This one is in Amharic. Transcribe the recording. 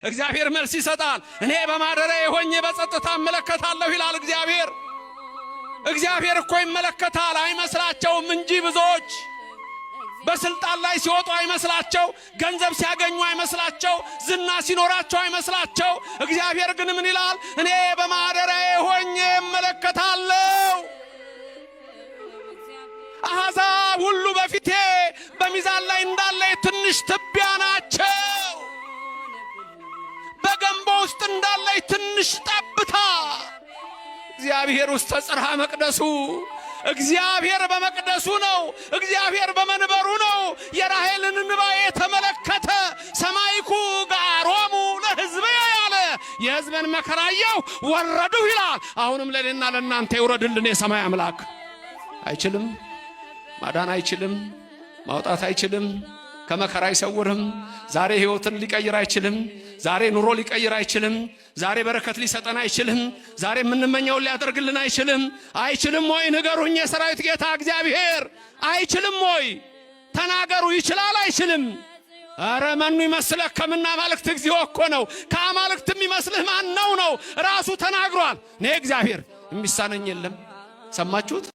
እግዚአብሔር መልስ ይሰጣል። እኔ በማደሪያዬ ሆኜ በጸጥታ እመለከታለሁ ይላል እግዚአብሔር። እግዚአብሔር እኮ ይመለከታል፣ አይመስላቸውም እንጂ ብዙዎች በስልጣን ላይ ሲወጡ አይመስላቸው፣ ገንዘብ ሲያገኙ አይመስላቸው፣ ዝና ሲኖራቸው አይመስላቸው። እግዚአብሔር ግን ምን ይላል? እኔ በማደሪያዬ ሆኜ እመለከታለሁ። አሕዛብ ሁሉ በፊቴ በሚዛን ላይ እንዳለ ትንሽ ትቢያ ናቸው። በገንቦ ውስጥ እንዳለ ትንሽ ጠብታ። እግዚአብሔር ውስተ ጽርሐ መቅደሱ፣ እግዚአብሔር በመቅደሱ ነው። እግዚአብሔር በመንበሩ ነው። የራሔልን እንባ የተመለከተ፣ ሰማዕኩ ገአሮሙ ለሕዝብየ ያለ፣ የሕዝቤን መከራ አየሁ ወረድሁ ይላል። አሁንም ለእኔና ለእናንተ ይውረድልን የሰማይ አምላክ። አይችልም፣ ማዳን አይችልም፣ ማውጣት አይችልም፣ ከመከራ አይሰውርም። ዛሬ ሕይወትን ሊቀይር አይችልም። ዛሬ ኑሮ ሊቀይር አይችልም። ዛሬ በረከት ሊሰጠን አይችልም። ዛሬ የምንመኘውን ሊያደርግልን አይችልም። አይችልም ወይ ንገሩኝ? የሰራዊት ጌታ እግዚአብሔር አይችልም ወይ? ተናገሩ። ይችላል አይችልም? አረ መኑ ይመስለከ እምነ አማልክት እግዚኦ እኮ ነው። ከአማልክት የሚመስልህ ማን ነው ነው? ራሱ ተናግሯል። እኔ እግዚአብሔር የሚሳነኝ የለም። ሰማችሁት?